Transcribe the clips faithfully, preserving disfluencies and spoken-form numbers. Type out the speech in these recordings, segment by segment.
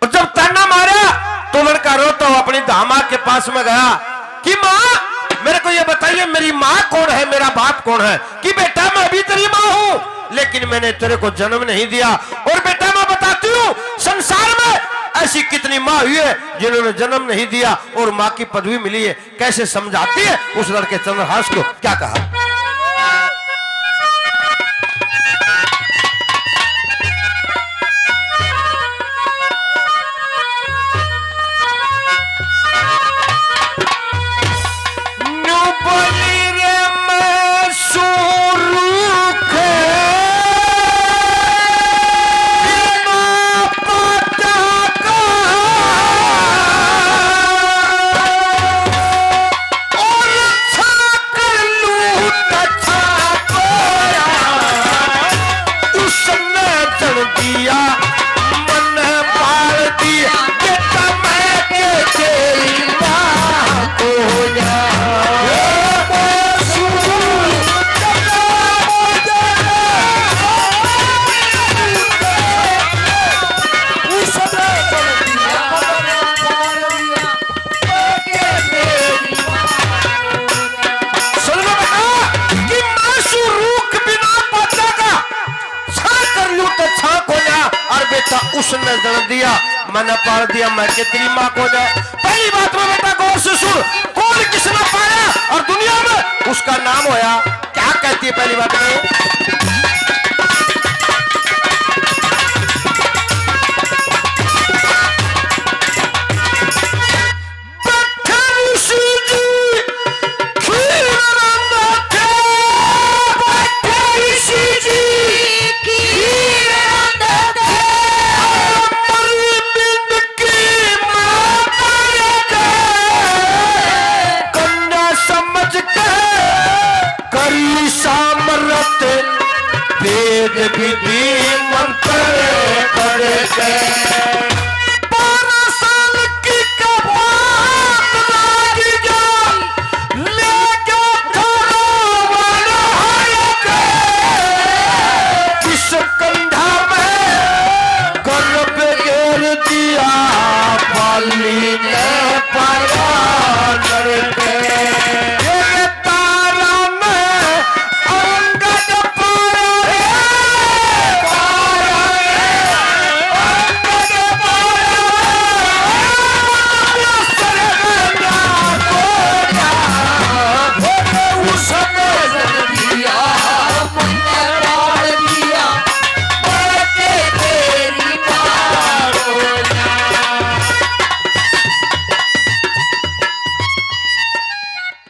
और जब ताना मारा तो लड़का रोता हुआ अपनी दामाद के पास में गया कि माँ, मेरे को ये बताइए, मेरी माँ कौन है, मेरा बाप कौन है? कि बेटा, मैं भी तेरी माँ हूँ, लेकिन मैंने तेरे को जन्म नहीं दिया। और बेटा, मैं बताती हूँ, संसार में ऐसी कितनी माँ हुई है जिन्होंने जन्म नहीं दिया और माँ की पदवी मिली है। कैसे समझाती है उस लड़के चंद्रहास को, क्या कहा? न्यू बोली रे मैं सुरुख बिना पता का। और छा कर लूं तछा कोया, उसने जड़ दिया, मन पाल दिया, बेटा मैं के तेरी माँ को जा। उसने जड़ दिया, मन पाल दिया। सुन लो बेटा, कि मैं सू रूख बिना पता का, छा कर लूं तो छा कोया, और बेटा उसने जड़ दिया, मैंने पाल दिया, मैं के तेरी माँ को जा। पहली बात में बेटा गौर से सुन, कौन किसने पाया और दुनिया में उसका नाम होया, क्या कहती है पहली बात में? बैठे ऋषि जी खीर रंधा थे, बैठे ऋषि जी खीर रंधा थे। अमर बिंद की माता रे, कन्या समझ के करी सामरथ, वेद विधि मंत्र पढ़ के। बारह साल की कपात लाग गया, ले गया थारा वाला हाय के। विष कंधा में गर्भ गेर दिया, बाली ने पाया नरक। ये तारा में अंगद पाया रे, तारा में अंगद पाया रे, सरगना को जा, भोले उसने जन्म दिया, मैंने पाल दिया, मर के तेरी मारो ना।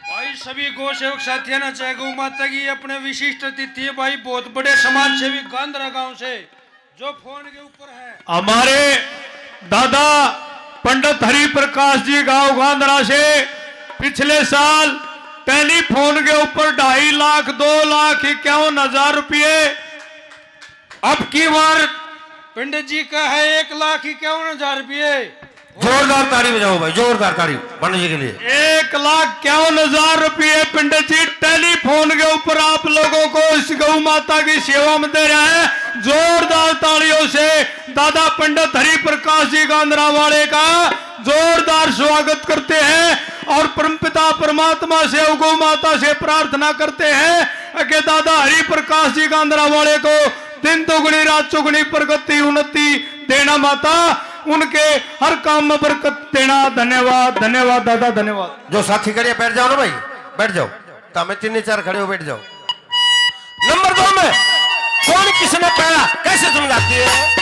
भाई, सभी गौ सेवक साथियों ने जय गौ माता की। अपने विशिष्ट अतिथि है भाई, बहुत बड़े समाज सेवी गांधरा गांव से, जो फोन के ऊपर है। हमारे दादा पंडित हरि प्रकाश जी गांव गांधरा से पिछले साल टेलीफोन के ऊपर ढाई लाख, दो लाख इक्यावन हजार रुपये अब की बार पंडित जी का है एक लाख इक्यावन हजार रुपये। जोरदार ताली बजाओ भाई, जोरदार ताली पंडित जी के लिए। एक लाख इक्यावन हजार रुपये पंडित जी टेलीफोन के ऊपर आप लोगों को इस गौ माता की सेवा में दे रहे हैं। जोरदार तालियों से दादा पंडित हरि प्रकाश जी गांधरा वाले का जोरदार स्वागत करते हैं और परमपिता परमात्मा से और गौ माता से प्रार्थना करते हैं कि दादा हरि प्रकाश जी गांधरा वाले को दिन दोगुनी रात चौगुनी प्रगति उन्नति देना माता, उनके हर काम में बरकत देना। धन्यवाद, धन्यवाद दादा, धन्यवाद। जो साथी खड़े बैठ जाओ ना भाई, बैठ जाओ, तो हमें तीन चार खड़े हो बैठ जाओ। नंबर दो में कौन किसने पाया, कैसे समझाती है?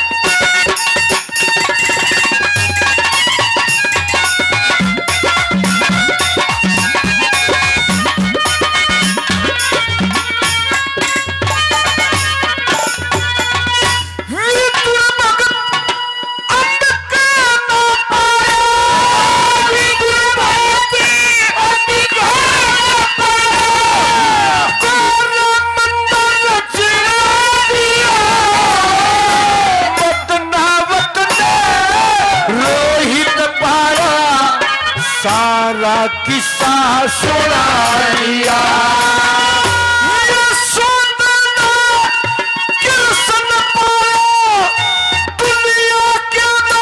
रोहित पाया सारा किस्सा सुना दिया। यशोदा ने कृष्ण पाया, दुनिया के ना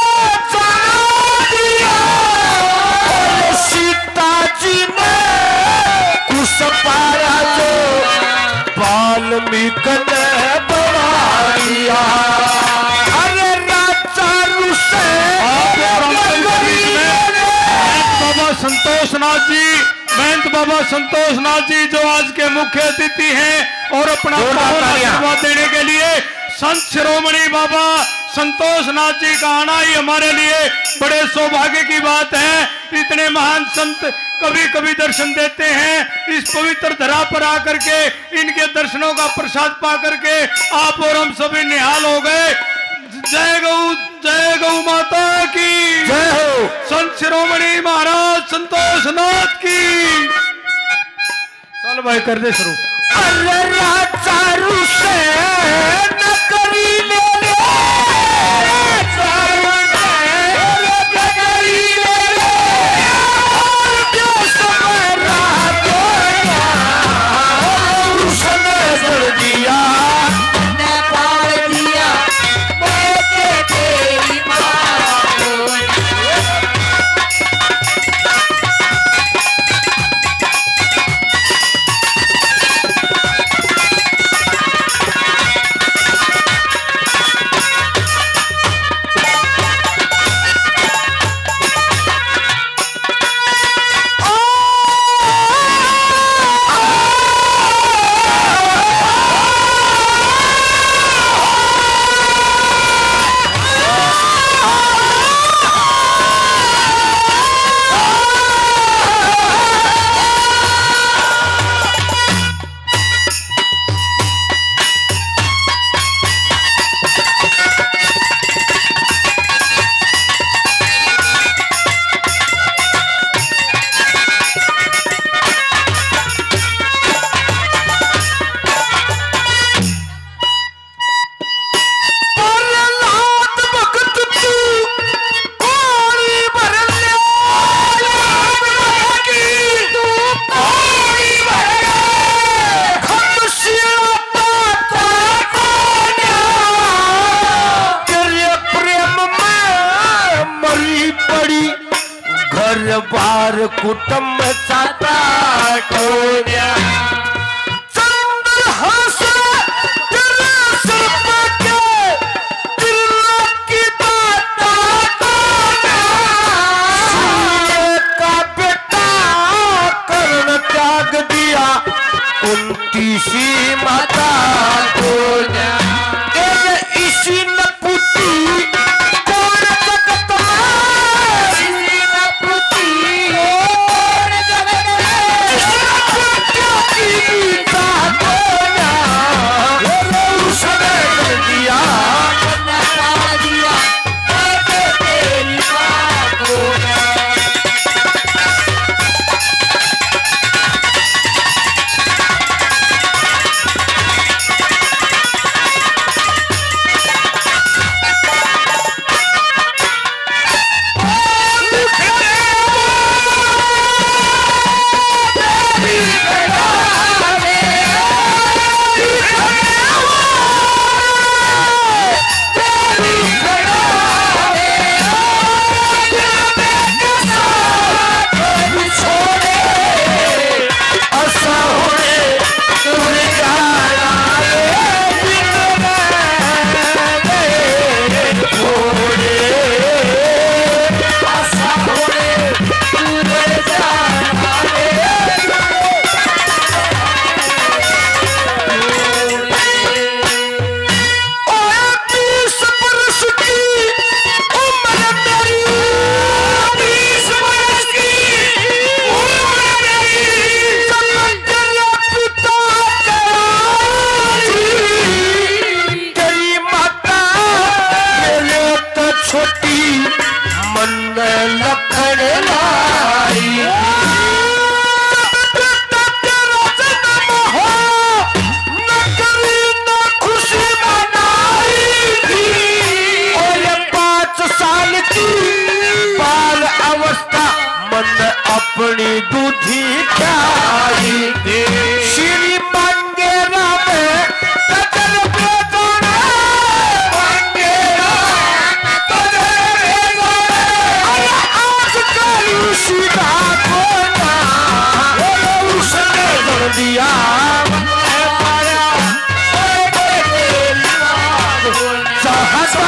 नाथ जी, महंत बाबा संतोष नाथ जी, जो आज के मुख्य अतिथि हैं और अपना जोरदार पावन तालियां। आशीर्वाद देने के लिए संत शिरोमणि बाबा संतोष नाथ जी का आना ही हमारे लिए बड़े सौभाग्य की बात है। इतने महान संत कभी कभी दर्शन देते हैं। इस पवित्र धरा पर आकर के इनके दर्शनों का प्रसाद पा करके आप और हम सभी निहाल हो गए। जय गौ, जय गौ माता की। जय हो। संत शिरोमणि महाराज संतोष नाथ की। चल भाई, कर दे शुरू। अरे राजा रुसे न करी ले रे, राजा रुसे न करी ले रे, और जो समय रात हो गया, उसने कर दिया। प्रहलाद भगत तू पानी भर ले, तू पानी भर ले, खमसिया पाता कोन्या। तेरे प्रेम में मरी पड़ी घर बार कुटुंब साता कोन्या। चंद्रहास तेरे सर पे के तिलक की दाता कोन्या। सूर्य का बेटा कर्ण त्याग दिया, कुंती सी माता कोन्या। तेरे इसी न पुती कौन जगत में, इसी न पुती कौन जगत में, इसी न पुती की गीता कोन्या। उसने दिया, दिया। ओए बीस बरस की उम्र मेरी, बीस बरस की उम्र मेरी, जब तेरा पिता गया, तेरी माता मेरे तो छोटी, मन लखन लाई। जब तेरा जन्म हो, नगरी में खुशी मनाई थी। और ये पाँच साल की बाल अवस्था, मन अपनी दूधी प्यारी थी। श्री मांगेरा में गजल बेगुना, मांगेरा में गजल बेगुना। अरे आजकल सीधा कोना, उसने कर दिया। चाहता